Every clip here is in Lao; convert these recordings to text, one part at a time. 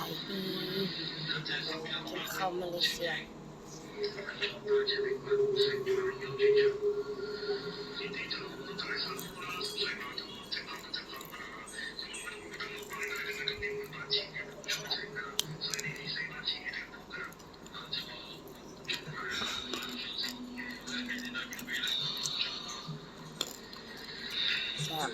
ດີ ກິນເຂົ້າມາເລເຊຍ. ແຊບ.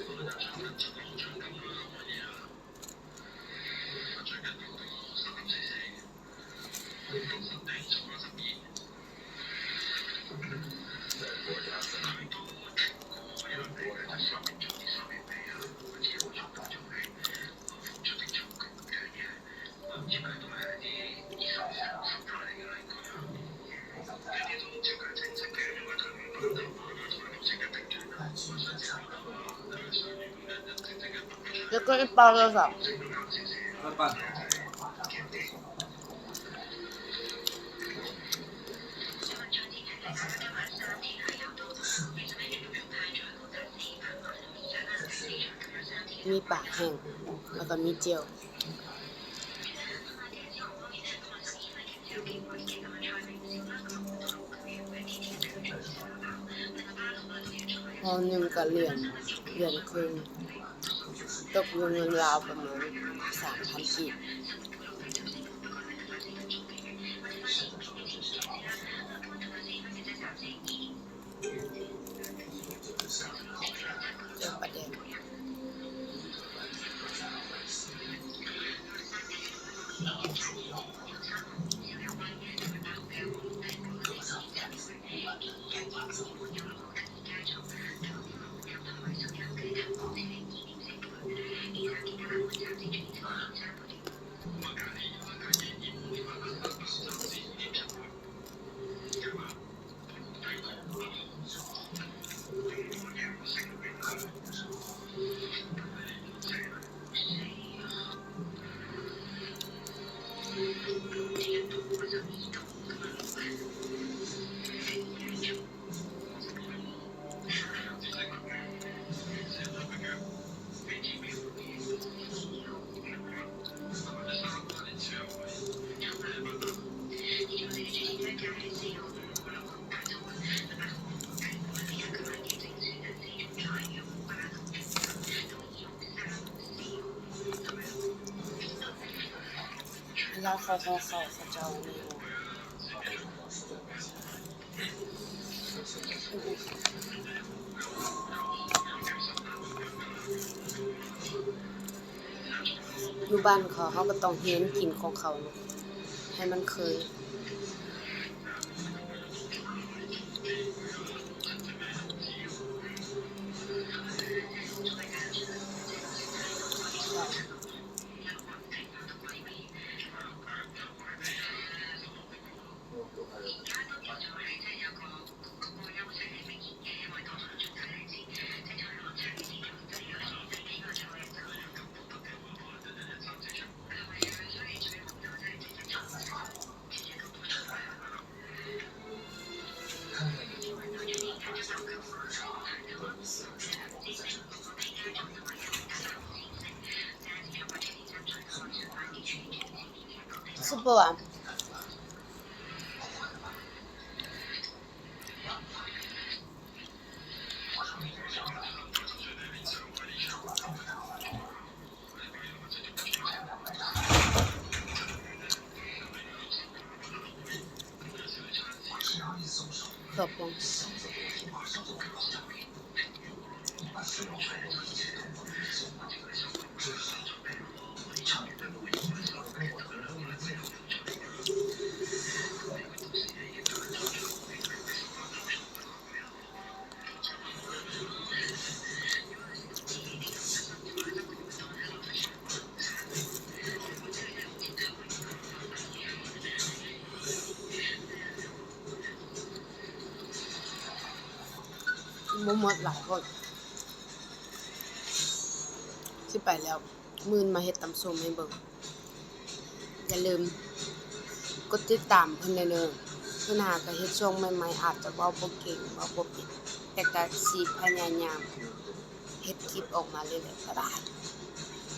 ມີປາແຫ້ງ ແລ້ວກໍມີເຈວ. ຫໍ່ໜຶ່ງກໍຫຼຽນ ຫຼຽນເຄິ່ງ ຕົກຢູ່ເງິນລາວປະມານສາມພັນກີບ. ລາວເຂົາຫໍ່ເຂົ້າ ເຂົາເຈົ້າມີ ຢູ່ບ້ານເຂົາ ເຮົາກໍຕ້ອງຮຽນກິນຂອງເຂົາເນາະ ໃຫ້ມັນເຄີຍ. ຊຸບບໍ່ຫວານ. ຂອບຄຸນ. ບໍ່ໝົດຫຼາຍຄົນ ຊິໄປແລ້ວ. ມື້ອື່ນມາເຮັດຕຳສົ້ມໃຫ້ເບິ່ງ. ຢ່າລືມກົດຕິດຕາມເພິ່ນແດ່ເດີ. ເພິ່ນຫາກະເຮັດຊ່ອງໃໝ່ໆ ອາດຈະເວົ້າບໍ່ເກັ່ງ ເວົ້າບໍ່ເປັນ ແຕ່ກະຊິພະຍາຍາມເຮັດຄລິບອອກມາເລື້ອຍໆ. ບາຍບາຍ.